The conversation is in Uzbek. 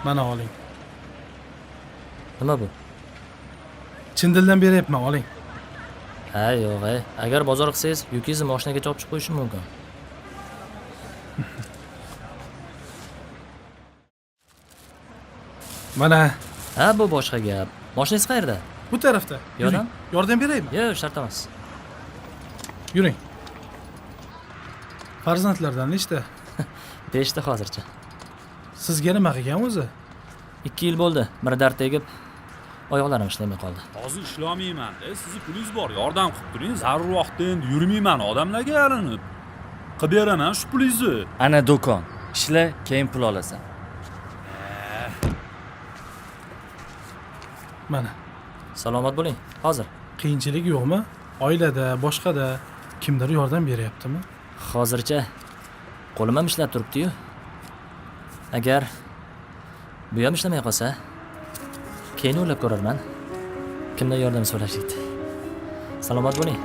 Mana oling. Nima bu? Chin dildan beryapman, oling. Ha, yo'q, ey. Agar bozor qilsangiz, yukingizni mashinaga olib chiqib qo'yishim mumkin. Mana. Ha, bu boshqa gap. Mashinangiz qayerda? Bu tarafda. Yordam? Yordam beraymi? Yo'q, shart emas. Yuring. Farzandlardan nechta? 5 ta hozircha. Sizga nima qilgan o'zi? 2 yil bo'ldi. Bir dard tegib, oyoqlarim ishlamay qoldi. Hozir ishlamayman-da, sizni pulingiz bor, yordam qilib turing. Zarur vaqtda endi yurmayman odamlarga yalinib. Qilib beraman shu pulingizni. Ana do'kon. Ishla, keyin pul olasan. Mana. Salomat bo'ling. Hozir. Qiyinchilik yo'qmi? Oilada, boshqada kimdir yordam beryaptimi? Hozircha qo'lim ham ishlab turibdi-yu. Agar bu ham ishlamay qolsa, keyin o'ylab ko'rarman. Kimdan yordam so'rashlikdi. Salomat bo'ling.